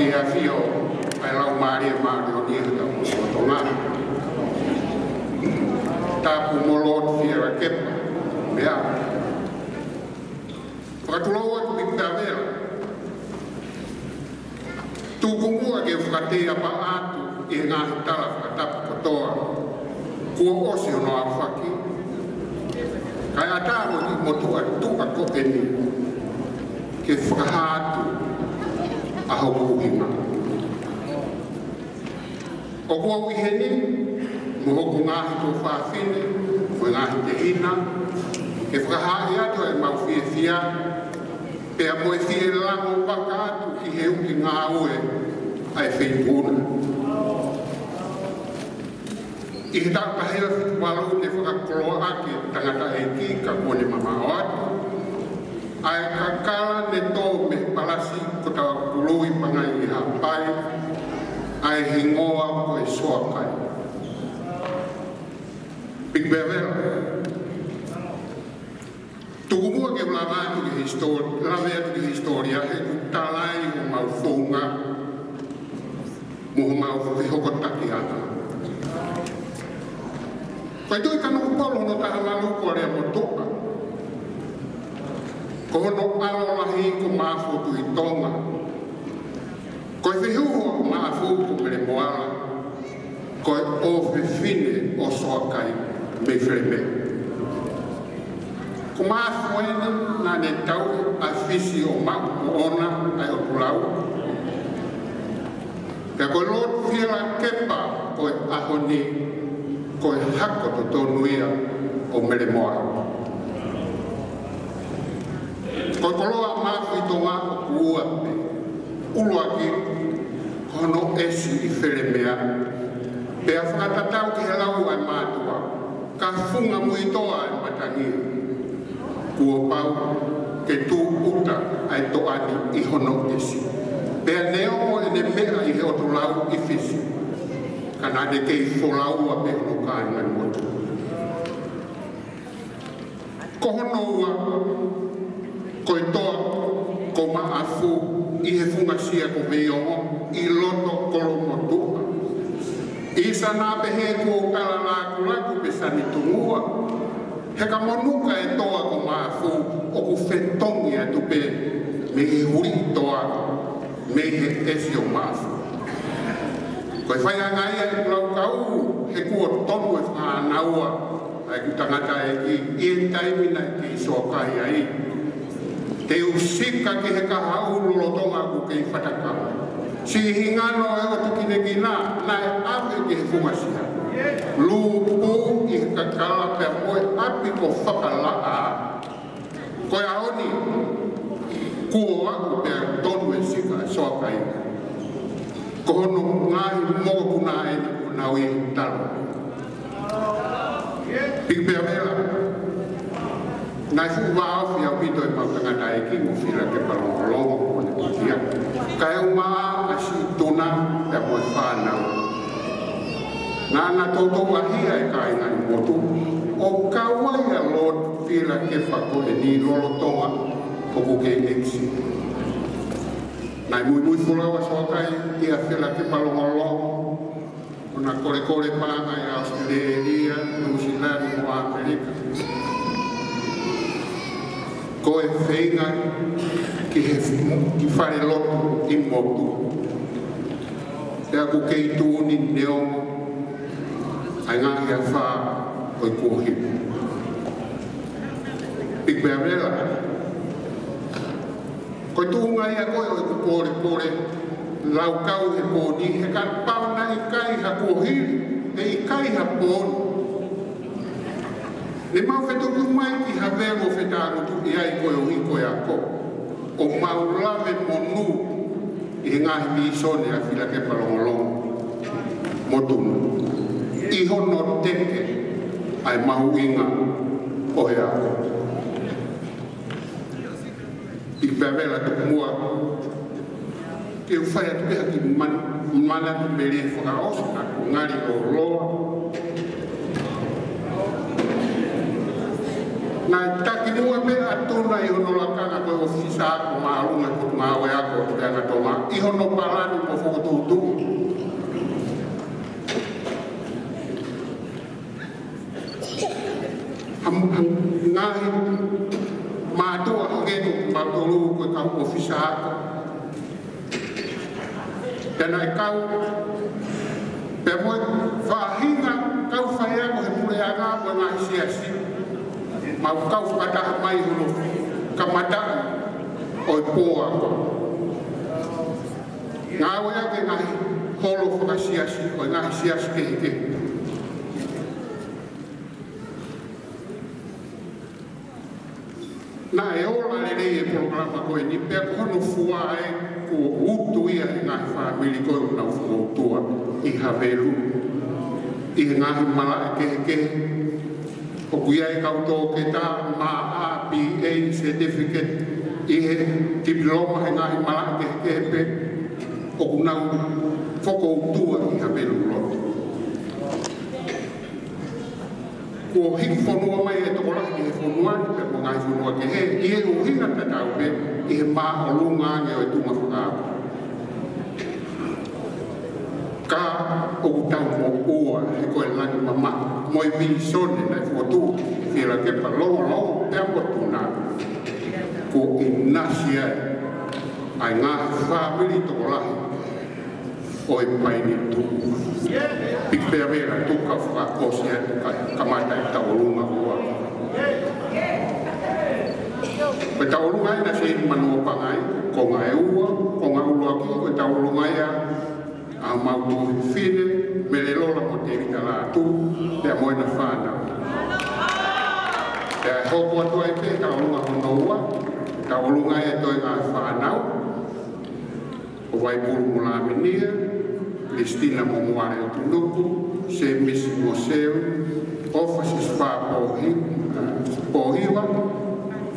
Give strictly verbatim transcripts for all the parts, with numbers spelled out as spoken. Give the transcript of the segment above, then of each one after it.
ʻAfio ʻa e Laumālie Māʻoniʻoni ʻi hotau lotolotonga. Tapu mo Lord Fielakepa, meʻa. Fakatulou atu Piki Pea Vela. Tuku muʻa ke u fakateʻia pē atu ʻi he ngaahi tala fakatapu kotoa kuo ʻosi hono aofaki, kae ʻatā mo e kiʻi motuʻa tuʻa ko eni ke fakahā atu ʻa hoku ʻuhinga. ʻOku ou ʻi heni mo hoku ngaahi tuofāfine, mo e ngaahi tehina, ke fakahaaʻi atu ʻa ʻemau fiefia, pea mo e fie lango vaka atu ki he uki ngāue ʻa e feituʻu na. ʻI he taʻu taha hiva fitu valu ne fakakoloa ʻaki ʻe he tangataʻeiki ka kuo ne mamaʻo atu ʻa e kakala ne tō mei he palasi ko Tauakupulu ʻi Pangai ʻi Haʻapai, ʻa e hingoa ko e Soakai. Piki Pea Vela. Tuku muʻa ke u lave atu ki he hisitō-, lave atu ki he hisitōlia he ʻoku tala ai homau founga mo homau fehokotaki atu. Ko e Tuʻi Kanokupolu hono taha valu ko Aleamotuʻa. Ko hono ʻalo lahi ko Maʻafu-ʻo-Tuʻi-Tonga. Ko e fehuhu ʻo Maʻafu ko Mele Moala, ko e ʻofefine ʻo Soakai mei Felemea. Ko Maʻafu eni naʻa ne tauʻi ʻa Fisi ʻo maʻu moʻona ʻa e ʻOtu Lau. Pea ko Lord Fielakepa ko e ʻaho ni, ko e hako totonu ia ʻo Mele Moala. Ko e koloa Maʻafu ʻi Tonga ʻoku ua pē. ʻUluaki, ko hono ʻesi ʻi Felemea, pea fakatatau ki he lau ʻa e mātuʻa, ka funga muitoa ʻa e matangi, kuo pau ke tūʻuta ʻa e toʻa ni ʻi hono ʻesi. Pea neongo ʻene meʻa ʻi he ʻOtu Lau ʻi Fisi, ka naʻa ne kei folaua pē hono kāinga motu. Ko hono ua, ko e toa ko Maʻafu ʻi he funga sia ko Veiongo ʻi loto Kolomotuʻa. ʻI Sana pehē kuo kala lakulaku pe sani tungua. He ka monuka e toa ko Maʻafu ʻoku fetongi atu pē mei he huliʻi toa mei he ʻesi ʻo Maʻafu. Ko e faiʻanga ia ʻeku laukau he kuo tonu e fānaua ʻa ʻeku tangataʻeiki ʻi he taimi naʻe kei Soakai ai. Te u sika ki he kahaʻu lolotonga ʻoku kei fatakau. Siʻi hingano ʻo e ʻOtu Kinekina naʻe ʻave ki he funga sia. Lūpū ʻi he kakala pea mo e ʻapi ko Fakalaʻā. Ko e ʻaho ni, kuo aʻu pea tonu e sika ʻa Soakai. Ko hono ngaahi mokopuna eni kuo nau ʻi he talo. Piki Pea Vela. Naʻe fuʻu vāofi ʻaupito ʻemau tangataʻeiki mo Fielakepa Longolongo kuo ne piki ia. Kae ʻumaʻā ʻa Situna pea mo e fānau. Naʻa na toutou ʻaʻahi ʻa e kāinga ʻi motu, ʻo kau ai ʻa Lord Fielakepa ko eni lolotonga ʻoku kei ʻekisi. Naʻe muimui folau ʻa Soakai kia Fielakepa Longolongo, ʻo na kolekole paʻanga ʻi ʻAositelēlia, Nuʻusila mo ʻAmelika. Ko e feinga ki he, ki fale lotu ʻi motu. Pea ʻoku kei tuʻu ni neongo ʻa e ngaahi afā ʻo e kuohili. Piki Pea Vela. Ko e tuʻunga ia ko ē ʻo ʻeku polepole laukau he pō ni, he kapau naʻe ʻikai ha kuohili, ʻe ʻikai ha pō ni. Ne mau fetuku mai ki Havea mo fetāngutuʻi ai koeʻuhi ko e ako. ʻO mau lave monū ʻi he ngaahi mīsone ʻa Fielakepa Longolongo mo Tuna. ʻI hono teke ʻa e mahuʻinga ʻo e ako. Piki Pea Vela, tuku muʻa ke u fai atu pē ha kiʻi man-, manatu melie fakaʻosi ʻa ʻeku ngali lōloa. Naʻe taki muʻa pē ʻa Tuna ʻi hono lakanga ko e ʻōfisa ako māʻolunga ʻi he Potungāue Ako ʻo e Puleʻanga Tonga ʻi hono palani mo fokotuʻutuʻu. Ham-, ham-, ngaahi mātuʻa hangē ko kimautolu ko e kau ʻōfisa ako. Pea naʻe kau, pea mo e faʻahinga kau faiako he puleʻanga mo e ngaahi siasi. Mau kau fakataha mai hono kamataʻi ʻo e pō ako. Ngāueʻaki e ngaahi holo fakasiasi ʻo e ngaahi siasi kehekehe. Naʻe ola lelei e polokalama ko eni pea ko hono fua ē kuo utu ia ʻe he ngaahi fāmili ko ē ʻoku nau fokoutua ʻi Havelu ʻi he ngaahi malaʻe kehekehe. ʻOku ʻi ai e kau toketā, M A, B A, certificate ʻi he tipiloma he ngaahi malaʻe kehekehe pē ʻoku nau fokoutua ʻi Havelu lotu. Kuo hiki fonua mai e tokolahi ki he fonua ni pea mo e ngaahi fonua kehe ʻi he ʻuhinga tatau pē ʻi he māʻolunga ange ʻo e tuʻunga fakaako. Ka ʻoku tau moʻua he ko e langi mamaʻo mo e vīsone naʻe fokotuʻu ʻe Fielakepa Longolongo pea mo Tuna. Kuo ʻinasi ai ʻa e ngaahi fāmili tokolahi ʻo e Paini Tuʻu. Piki pē ʻa Vela Tuka fakakosi atu kae kamata e tauʻolunga ua. Ko e tauʻolunga ʻena Seini Manuapangai, konga ʻe ua, konga ʻuluaki, ko e tauʻolunga ia ʻa homau tuofefine, Mele Lola mo Tēvita Lātū, pea mo ʻena fānau. Pea hoko atu ai pē tauʻolunga hono ua, tauʻolunga ia ʻo e ngaahi fānau. ʻO Vaipulu mo Laminia, Listina mo Moale ʻOtunuku, Semisi mo Seu, ʻOfa Sisifā Pohi-, Pohiva,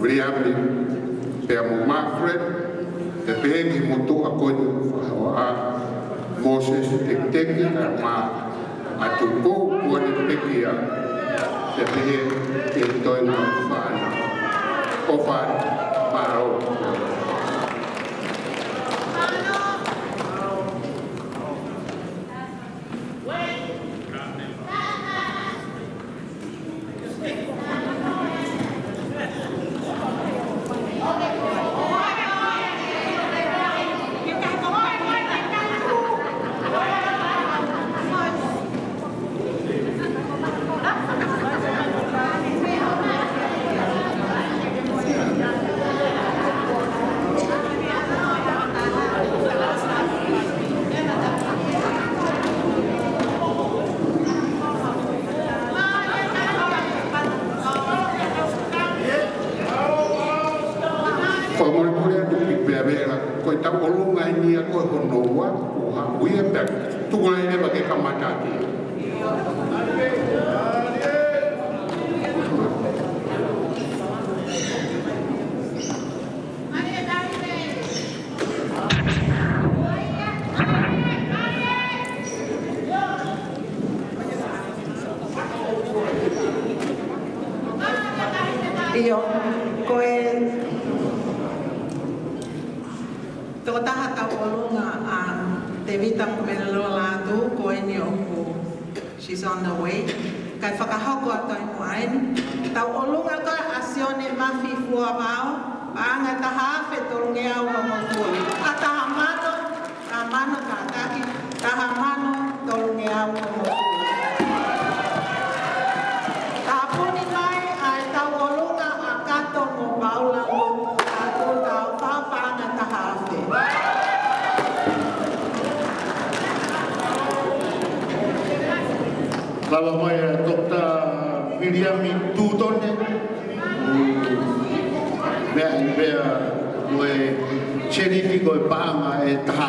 Viliami pea mo Margaret, pea pehē ki he motuʻa ko eni ʻoku fakahoa, Moses Tekiteki, kae ʻumaʻā ʻa Tupou Kuani Pekia, pea pehē ki he toenga fānau. ʻOfa, mālō. Fakamolemole atu ki Pea Vela, ko e tauʻolunga eni ia ko hono ua, ʻo ha uia pea tuku leva ke kamata ʻaki. ʻIo, ko e tokotaha tauʻolunga ʻa Tēvita mo Mele Lola Lātū, ko eni ʻoku, she's on the way. Kae fakahoko atu ai muʻa eni. Tauʻolunga ko ē ʻa Sione Mafi Fuavao, paʻanga taha afe tolungeau mo motu. Ka taha mano, taha mano kātaki, taha mano tolungeau mo motu. Tāpuni mai ʻa e tauʻolunga ʻa Kato mo Paula Luku, ʻa Tuta ʻo Fau, paʻanga taha afe. Lava mai ʻa Toketā Viliami Tutone, meʻa ʻi pea mo e Seniti ko e paʻanga ʻe taha.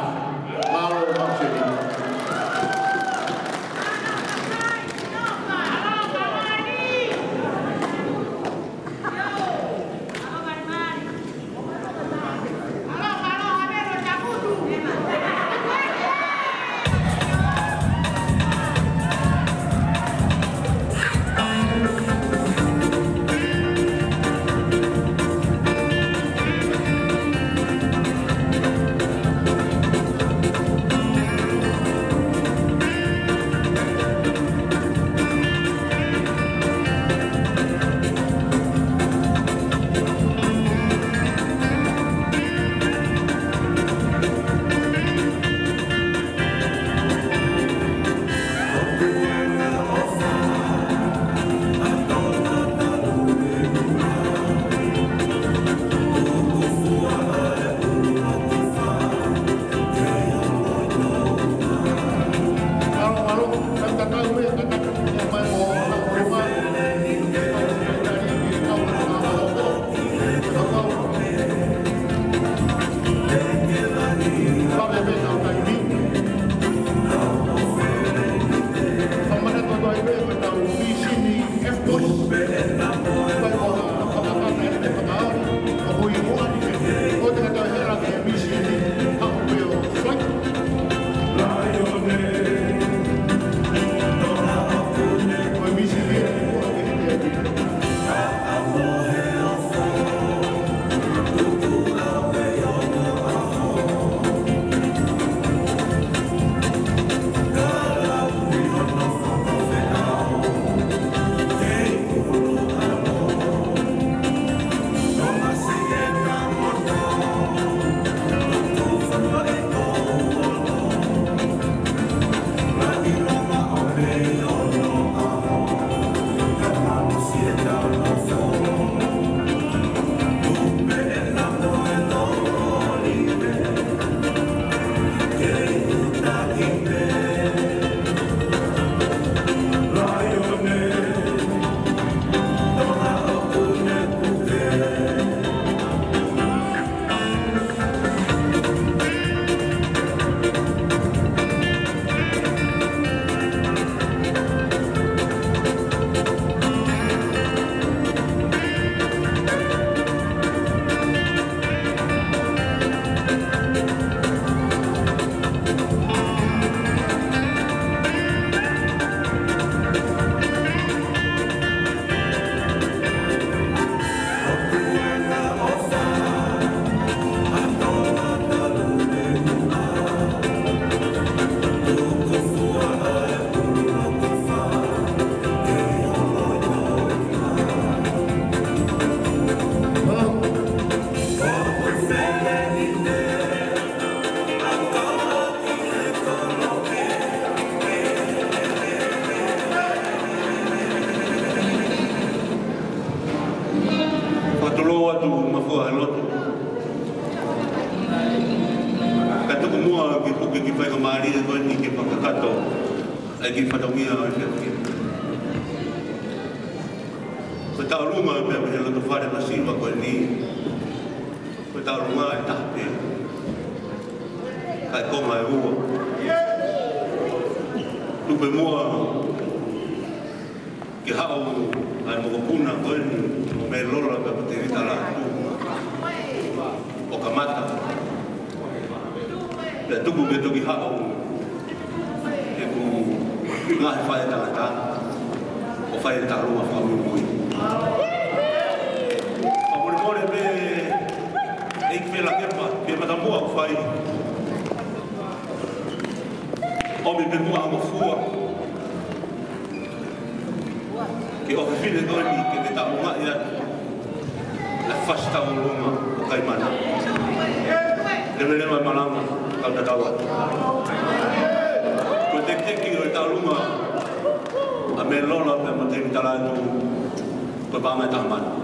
Mālō, mālō Seniti. Ko atu mafua he lotu. Ka tuku muʻa ke puke ki he faingamālie ko eni ke fakakakato ai ki he fatongia ʻo e fiefia. Ko e tauʻolunga pē mei he loto fale masiva ko eni. Ko e tauʻolunga ʻe taha pē. Kae konga ʻe ua. Tuku muʻa ke haʻu ʻa e mokopuna ko eni ʻo Mele Lola pea mo Tēvita Lātū ʻo kamata. Pea tuku ke toki haʻu ʻeku ngaahi faitangata ʻo fai e tauʻolunga fakamuimui. Fakamolemole pē ʻEiki Felakepa, pea matamuʻa ʻoku fai. ʻOmi pē muʻa ha ngofua ki he ʻofefine ko eni ke ke tauʻolungaʻi atu ʻa e fasi tauʻolunga ʻo Kaimana. Leveleva e malanga, kau tatau atu. Ko e tekiteki ʻo e tauʻolunga ʻa Mele Lola pea mo Tēvita Lātū, ko e paʻanga ʻe taha mano.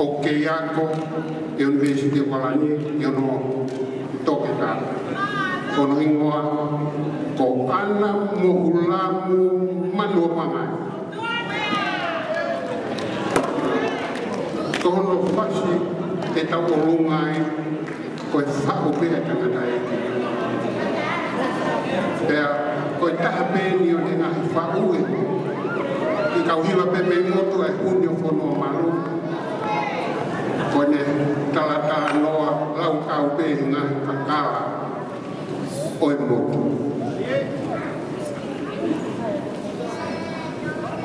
ʻo kei ako ʻi he ʻUnivēsiti Okalani, ʻi hono toketā. Ko hono hingoa ko ʻAna Mohuʻulamu Manuapangai. Ko hono fasi ʻe tau ʻolunga ai, ko e faʻu pē ʻa e tangataʻeiki. Pea ko e taha pē eni ʻo ʻene ngaahi faʻu ē, ʻi he kau hiva pē mei motu ʻa e Huni ʻo Fonuamalu, ko ʻene talatalanoa laukau pē he ngaahi kakala ʻo e motu.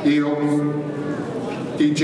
ʻIo, D J,